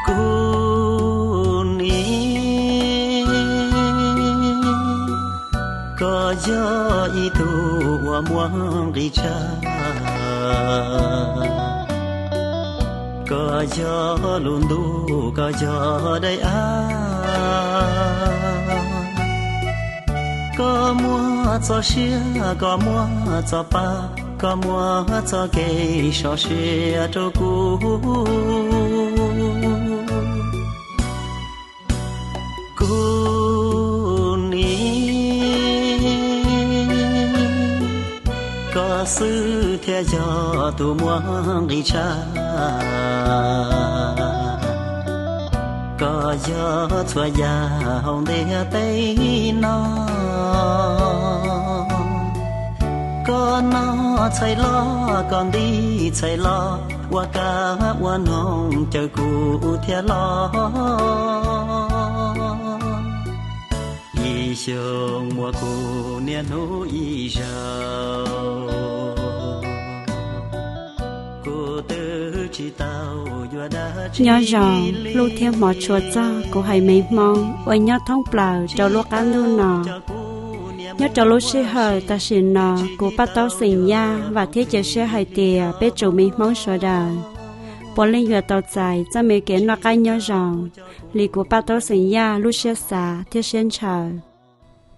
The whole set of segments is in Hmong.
Kuv nim, koj yog ib tug uas muaj nqis tshaj. Koj yog lub ntuj, koj yog daim av. Koj muaj txoj sia, koj muaj txoj pa, koj muaj txoj kev sov sia rau kuv. Kuv nim, koj xwb thiaj yog tus muaj nqis tshaj. Koj yog txhua yam hauv ntiaj teb no. Koj noj txhais loj, koj nti txhais loj, ua kab ua noog caw kuv thiab los. Ib xyoos muaj kuv niaj hnub ib zaug, kuv twb tsis tau yuav dab tsi. Nyob zoo, hlub thiab hmov tshua txog kuv haiv neeg Hmoob uas nyob thoob plaws rau lub qab ntuj no. Nyob rau lub sij hawm tam sim no, kuv Paj Taub xeem Yaj vam thiab cia siab hais tias peb tsoom me Hmoob sawv daws puav leej yuav tau txais txoj me kev noj qab nyob zoo li kuv Paj Taub xeem Yaj lub siab xav thiab siab ntshaw.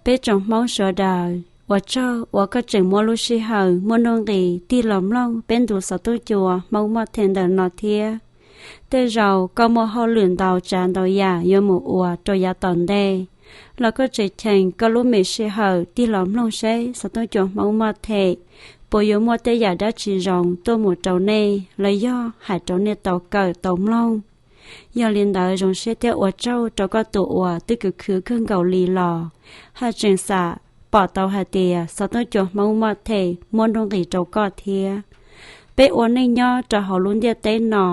Peb tsoom Hmoob sawv daws, ua tsaug uas koj tseem muab lub sij hawm muaj nuj nqis tig los mloog peb ntu xov tooj cua Hmoob Muaj Them ntawm no thiab. Tej zaum koj muaj hauj lwm ntau tsav ntau yam yuav mus ua rau yav tom ntej, los koj tseem cheem koj lub me sij hawm tig los mloog seb xov tooj cua Hmoob Muaj Them puas yuav muaj tej yam dab tsi zoo tuaj mus rau nej los yog hais rau nej tau kawm tau mloog. Yog li ntawd, zoo siab thiab ua tsaug rau koj tus uas twb khwv khwv kawg nkaus li los haj tseem xam pom tau hais tias xov tooj cua Hmoob Muaj Them muaj nuj nqis rau koj thiab. Peb ua neej nyob rau hauv lub ntiaj teb no,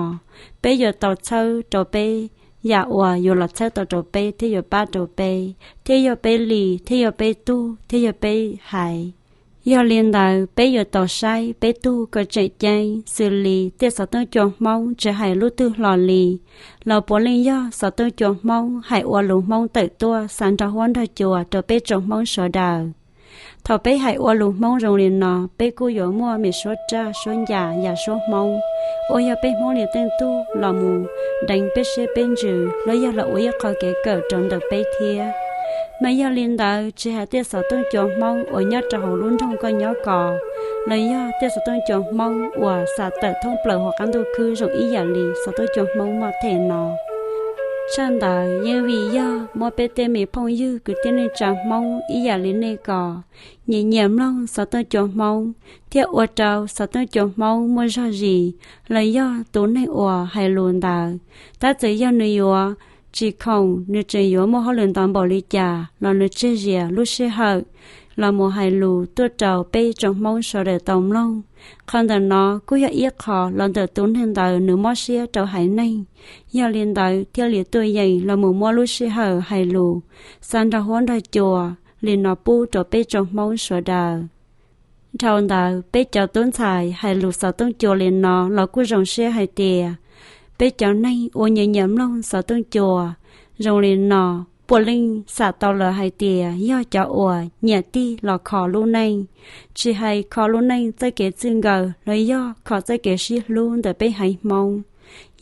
peb yuav tau txhawb rau peb yam uas yuav los txhawb tau rau peb thiab yuav pab rau peb, thiab yog peb li, thiab yog peb tug, thiab yog peb haiv. Yog li ntawd, peb yuav tau saib peb tug kom tseem ceeb, xws li tej xov tooj cua Hmoob tsis hais lub twg hlo li, los puav leej yog xov tooj cua Hmoob hais ua lus Hmoob tawm tuaj xa nrog huab nrog cua rau peb tsoom Hmoob sawv daws. Thaum peb hais ua lus Hmoob zoo li no, peb kuj yuav muaj me suab raj suab ncas yam suab Hmoob, uas yog peb Hmoob li teej tug los mus deev peb siab peb ntsws los yog los ua ib qho kev kawm rau ntawm peb thiab. Mas yog li ntawd, tsis hais tej xov tooj cua Hmoob uas nyob rau hauv lub nroog koj nyob ko, los yog tej xov tooj cua Hmoob uas xa tawm thoob plaws hauv qab ntuj khwb zoo ib yam li xov tooj cua Hmoob Muaj Them no, tshaj ntawd yeej vim yog muab peb tej me phooj ywg kwv tij neej tsa Hmoob ib yam li nej ko nyiam nyiam mloog xov tooj cua Hmoob thiab ua rau xov tooj cua Hmoob muaj zog zis, los yog tus neeg uas hais lus ntawd, tab txawm yog nws yuav tsis khoom, nws tseem yuav muaj hauj lwm ntau npaum li cas los nws tseg zias lub sij hawm los mus hais lus tuaj rau peb tsoom Hmoob sawv daws tau mloog. Qhov ntawm no kuj yog ib qho los ntawm tus neeg ntawd nws mob siab rau haiv neeg. Yog li ntawd thiaj li tuaj yeem los mus muab lub sij hawm hais lus xa nrog huab nrog cua li no pub rau peb tsoom Hmoob sawv daws. Dhau ntawd, peb cov tub ntxhais hais lus xov tooj cua li no los kuj zoo siab hais tias peb cov neeg uas nyiam nyiam mloog xov tooj cua zoo li no puav leej xam tau lawm hais tias yog cov uas nyiam tig los kho lub neej, tsis hais kho lub neej txoj kev txij nkawm los yog kho txoj kev sib hlub ntawm peb haiv Hmoob.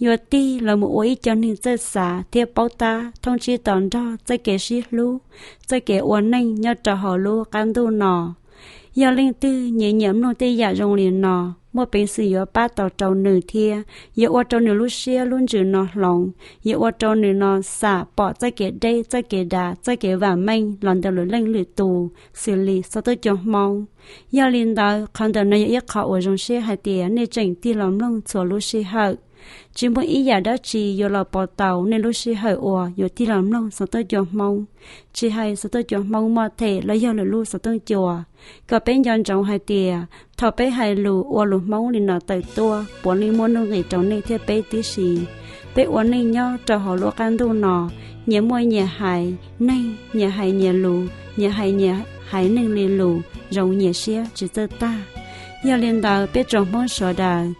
Yuav tig los mus ua ib co neeg txawj xav thiab paub tab thoob tsib to nrog txoj kev sib hlub, txoj kev ua neej nyob rau hauv lub qab ntuj no. Yog leej twg nyiam nyiam mloog tej yam zoo li no, muaj peev xwm yuav pab tau rau nws thiab yuav ua rau nws lub siab lub ntsws no hloov, yuav ua rau nws no xam pom txoj kev deb, txoj kev dav, txoj kev vam meej los ntawm lwm leej lwm tus xws li xov tooj cua Hmoob. Yog li ntawd, qhov ntawm no yog ib qho uas zoo siab hais tias nej tseem tig los mloog txhua lub sij hawm. Tsis muaj ib yam dab tsi yuav los pauv tau nej lub sij hawm uas yuav tig los mloog xov tooj cua Hmoob, tsis hais xov tooj cua Hmoob Muaj Them los yog lwm lub xov tooj cua. Kom peb nco ntsoov hais tias thaum peb hais lus ua lus Hmoob li no tawm tuaj puav leej muaj nuj nqis rau nej thiab peb tib si. Peb ua neej nyob rau hauv lub qab ntuj no, nyias muaj nyias haiv neeg, nyias hais nyias lus, nyias hais nyias haiv neeg li lus zoo nyias siab tsis txawj tag. Yog li ntawd, peb tsoom Hmoob sawv daws,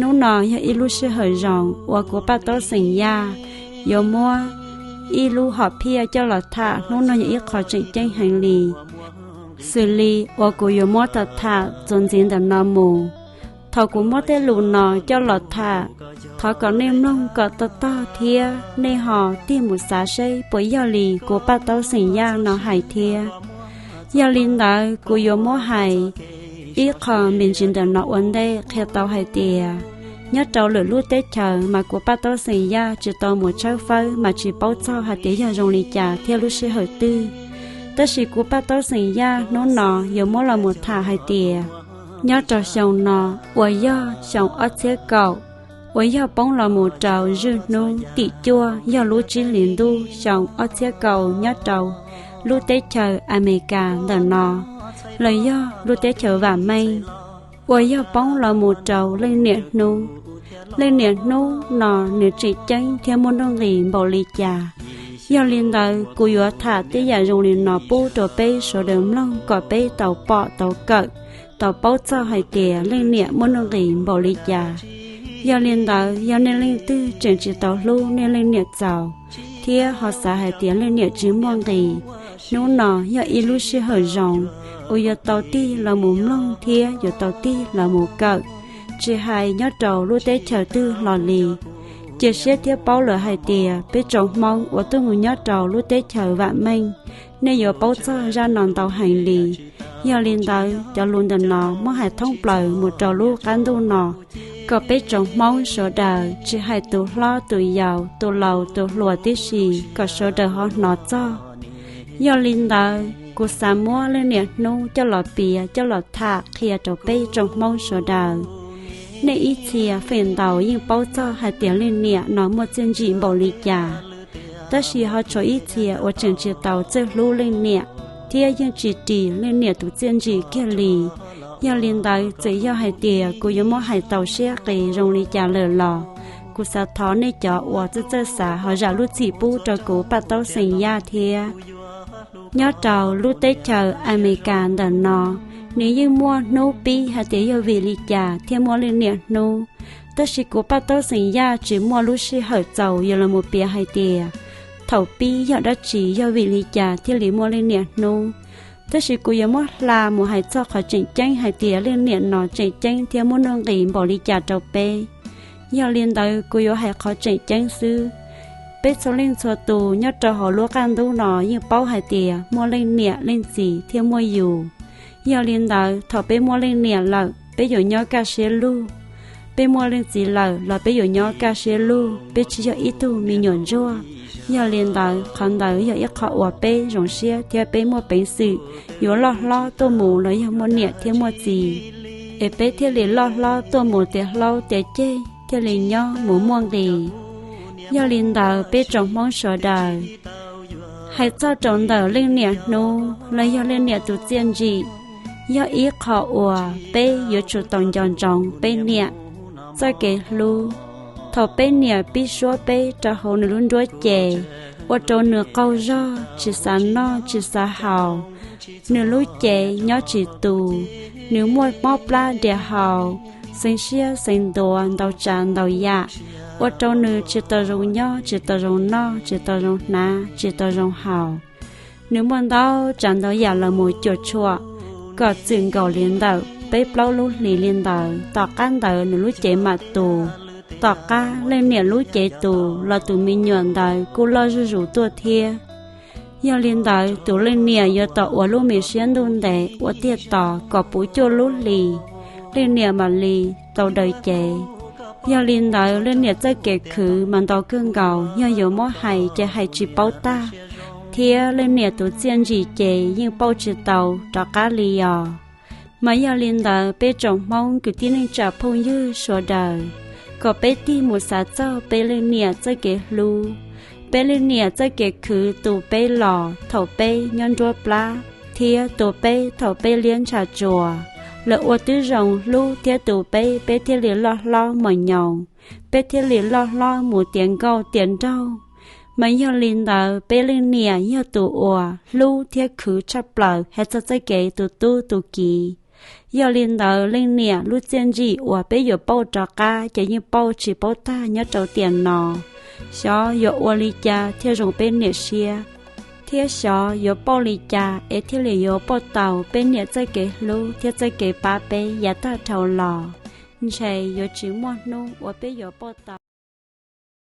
Hnub no yog ib lub sij hawm zoo uas kuv paj taub xeem Yaj yuav muab ib lub hom phiaj coj los tham. Hnub no yog ib qho tseem ceeb heev li, xws li uas kuv yuav muab tham tham txuas ntxiv ntawm no mus. Thaum kuv muab tej lus no coj los tham, thov kom nej mloog kom tau tog thiab nej ho tig mus xav seb puas yog li kuv paj taub xeem Yaj no hais thiab. Yog li ntawd kuv yuav muab hais ib qho me ntsis ntawm no ua ntej qhia tau hais tias nyob rau lwm lub teb chaws mas kuv paj taub xeem Yaj tsis tau mus tshawb fawb mas tsis paub txog hais tias yog zoo li cas thiab lub sij hawm twg. Tab sis kuv paj taub xeem Yaj hnub no yuav muab los mus tham hais tias nyob rau xyoo no uas yog xyoo ob txhiab kaum, uas yog poob los mus rau zwj hnub tim cuaj yog lub tsib hlis ntuj xyoo ob txhiab kaum nyob rau lub teb chaws Amelikas ntawm no, los yog lub teb chaws vam meej, uas yog poob los mus rau leej niam hnub. Leej niam hnub no nws tseem ceeb thiab muaj nuj nqis npaum li cas. Yog li ntawd kuv yuav tham tej yam zoo li no pub rau peb sawv daws mloog kom peb tau pom tau kawm, tau paub txog hais tias leej niam muaj nuj nqis npaum li cas. Yog li ntawd yog nej leej twg tseem tsis tau hlub nej leej niam txaus thiab ho xav hais tias leej niam tsis muaj nqis, hnub no yog ib lub sij hawm zoo uas yuav tau tig los mus mloog thiab yuav tau tig los mus kawm, tsis hais nyob rau lub teb chaws twg hlo li. Cia siab thiab paub lawm hais tias peb tsoom Hmoob uas tuaj mus nyob rau lub teb chaws vam meej, nej yuav paub txog zaj no ntau heev li. Yog li ntawd cov lus ntawm no muab hais thoob plaws mus rau lub qab ntuj no, kom peb tsoom Hmoob sawv daws tsis hais tus hlob tus yau tus laus tus hluas tib si kom sawv daws ho hnov txog. Yog li ntawd kuv xav muab leej niam hnub coj los piav coj los tham qhia rau peb tsoom Hmoob sawv daws. Nej ib txhia feem ntau yeej paub txog hais tias leej niam no muaj txiaj ntsim npaum li cas, tab sis ho tshuav ib txhia uas tseem tsis tau txawj hlub leej niam thiab yeej tsis ris leej niam tus txiaj ntsim kiag li. Yog li ntawd txawm yog hais tias kuv yuav muab hais tau siab qis zoo li cas lawm los kuv xav thov nej cov uas txawj txawj xav ho zam lub txim pub rau kuv paj taub xeem Yaj thiab. Nyob rau lub teb chaws Amelikas ntawm no, nws yeej muaj hnub pib hais tias yog vim li cas thiaj muaj leej niam hnub. Tab sis kuv paj taub xeem Yaj tsis muaj lub sij hawm txaus yuav los mus piav hais tias thaum pib yog dab tsi yog vim li cas thiaj li muaj leej niam hnub. Tab sis kuv yuav muab hla mus hais txog qhov tseem ceeb hais tias leej niam no tseem ceeb thiab muaj nuj nqis npaum li cas rau peb. Yog li ntawd kuv yuav hais qhov tseem ceeb xwb. Peb txhua leej txhua tus nyob rau hauv lub qab ntuj no yeej paub hais tias muaj leej niam leej txiv thiab muaj yus. Yog li ntawd thaum peb muaj leej niam lawm peb yuav nyob kaj siab lug. Peb muaj leej txiv lawm los peb yuav nyob kaj siab lug, peb tsis yog ib tug me nyuam ntsuag. Yog li ntawd qhov ntawd yog ib qho uas peb zoo siab thiab peb muaj peev xwm yuav loj hlob tuaj mus los yog muaj niam thiab muaj txiv, es peb thiaj li loj hlob tuaj mus tiav hlob tiav ceg thiaj li nyob mus muaj nqis. Yog li ntawd peb tsoom Hmoob sawv daws, hais txog rau ntawm leej niam hnub los yog leej niam tus txiaj ntsim, yog ib qho uas peb yuav tsum tau nco ntsoov peb niam txoj kev hlub. Thaum peb niam pib suab peb rau hauv nws lub nruab cev, ua rau nws qaug zog tsis xav noj tsis xav haus, nws lub cev nyob tsis tus, nws muaj mob plab dias haus, xeev siab xeev ntuav ntau tsav ntau yam, ua rau nws tsis tau zoo nyob tsis tau zoo noj tsis tau zoo hnav tsis tau zoo haus. Nws muaj ntau tsav ntau yam los mus cuam tshuam kom txwm nkaus li ntawm peb plaub lub hlis li ntawd, tom qab ntawd nws lub cev mam tus. Tom qab leej niam lub cev tus los tus me nyuam ntawd kuj loj zuj zus tuaj thiab. Yog li ntawd tus leej niam yuav tau ua lub me siab ntuj ntev ua tiag tos kom puv cuaj lub hlis, leej niam mam li tau daws cev. Yog li ntawd leej niam txoj kev khwv mas ntau kawg nkaus, yog yuav muab hais ces hais tsis paub tag, thiab leej niam tus txiaj ntsim ces yeej pauj tsis tau rov qab li os. Mas yog li ntawd peb tsoom Hmoob kwv tij neej tsa phooj ywg sawv daws, kom peb tig mus xav txog peb leej niam txoj kev hlub, peb leej niam txoj kev khwv tu peb los thaum peb nyob nruab plab, thiab tu peb thaum peb liab ntsha tsuas. Lawv ua tib zoo hlub thiab tu peb, peb thiaj li loj hlob mos nyoos, peb thiaj li loj hlob mus tiav nkauj tiav nraug. Mas yog li ntawd peb leej niam yog tus uas hlub thiab khwv tshaj plaws hais txog txoj kev tu tub tu kiv. Yog li ntawd, leej niam, lub txiaj ntsim uas peb yuav pauj rov qab ces yeej pauj tsis paub tag nyob rau tiam no. Xyov yuav ua li cas thiaj zoo peb niam siab, thiab xyov yuav pauj li cas es thiaj li yuav pauj tau peb niam txoj kev hlub thiab txoj kev pab peb yav tag dhau los. Ntshe yuav tsis muaj hnub uas peb yuav pauj tau.